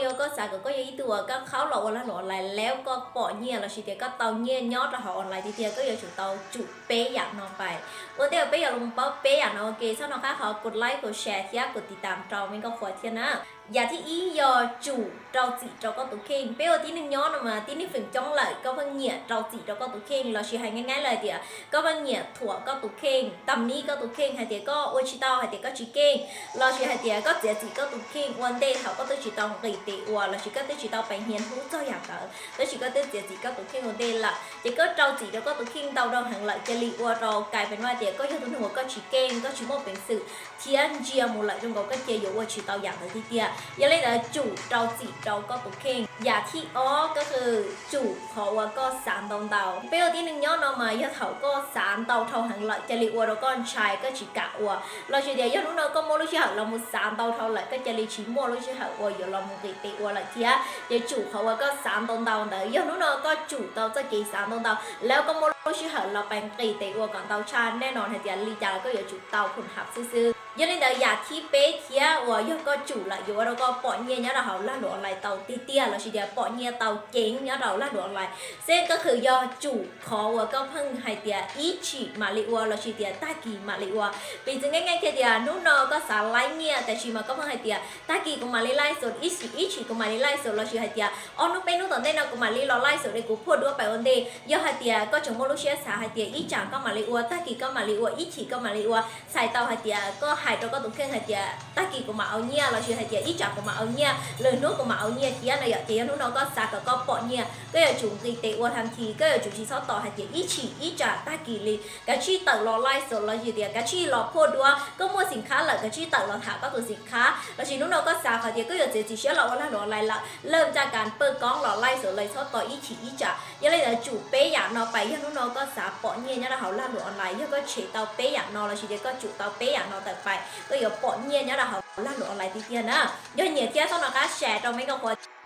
Yog koj xav kom koj yog ib tug uas kab khaub los ua lag luam online, lawv koj pom nyiaj lossis tias koj tau nyiaj nyob rau hauv online tiag tiag, koj yuav tsum tau tsum peb yam no pais. Ua ntej uas peb yuav los paub peb yam no ua ke, txhob hnov qab qhov kos like, kos share thiab kos tiv tam rau me nkauj qhua thiab na. Yam thib ib yog tsum rau txim rau koj tus kheej. Peb ua tib neeg nyob no mas tib neeg feem coob lawm koj pheej nyiam rau txim rau koj tus kheej, lossis hais nyob nyob lawm tias koj pheej nyiam thuam koj tus kheej, tam nib koj tus kheej hais tias koj ua tsis tau, hais tias koj tsis keej, lossis hais tias koj txiav txim koj tus kheej ua ntej thaum koj twb tsis tau nqis tes ua, lossis koj twb tsis tau pes hnia hnub txog yam ntawd, tab sis koj twb txiav txim koj tus kheej ua ntej lawm, ces koj rau txim rau koj tus kheej ntau rau heev lawm, cia li ua rau kais pes no tias koj yog tus neeg uas koj tsis keej, koj tsis muaj peev xwm thiab ntsia mus lawm zoo nkaus koj cia yuav ua tsis tau yam ntawd tiag tiag. Yog li ntawd tsum rau txim rau koj tus kheej. Yam thib ob koj hu tsum qhov uas koj xav ntau ntau. Peb ua tib neeg nyob no mas yog thaum koj xav ntau dhau heev lawm cia li ua rau koj ntshai koj tsis kam ua, lossis tias yog hnub no koj muaj lub sij hawm los mus xav ntau dhau lawm koj cia li tsis muaj lub sij hawm uas yuav los mus nqis tes ua lawm thiab. Ces tsum qhov uas koj xav ntau ntau ntawd, yog hnub no koj tsum tau txoj kev xav ntau ntau lawm koj muaj lub sij hawm los pes nqis tes ua kom ntau tshaj, nej no hais tias li cas los koj yuav tsum tau phun hab xwb xwb. Yog li ntawd yam thib peb thiab uas yog koj tsum lawm yuav ua rau koj pom nyiaj nyob rau hauv lag luam online tau tiag tiag, lossis tias pom nyiaj tau ceev nyob rau lag luam online, xeb koj hu yog tsum qhov uas koj pheej hais tias ib chim mam li ua lossis tias tag kis mam li ua. Piv txwv nkeej nkeej kiag tias hnub no koj xav laib nyiaj tab sis mas koj pheej hais tias tag kis kuv mam li laij xus, ib chim, ib chim kuv mam li laij xus, lossis hais tias ob hnub peb hnub tom ntej no kuv mam li los laij xus li kuv phuaj duab pais ua ntej. Yog hais tias koj tseem muaj lub siab xav hais tias ib tsam koj mam li ua, tag kis koj mam li ua, ib chim koj mam li ua, txhais tau hais tias koj hais rau koj tus kheej hais tias tag kis kuv mam au nyiaj lossis hais tias ib tsam kuv mam au nyiaj, lwm hnub kuv mam au nyiaj thiab no yom. Ces yog hnub no koj xav kom koj pom nyiaj koj yuav tsum nqis tes ua tag kis, koj yuav tsum tsis txhob tos hais tias ib chim ib tsam tag kis li, kav tsij tawm los laij xus lossis tias kav tsij los phuaj duab, koj muaj xim khab lawm kav tsij tawm los tham koj tus xim khab, lossis hnub no koj xav qhov tias koj yuav txiav txim siab los ua lag luam online lawm, lawm ntsa kas pawj koob los laij xus lawm, txhob tos ib chim ib tsam. Yog li ntawd tsum peb yam no pais yog hnub no koj xav pom nyiaj nyob rau hauv lag luam online, yog koj tshem tau peb yam no lossis tias koj tsum tau peb yam no tawm pais koj yuav pom nyiaj nyob rau hauv lag luam online tiag tiag na. Yog nyiam thiab txhob hnov qab share rau me nkauj qhua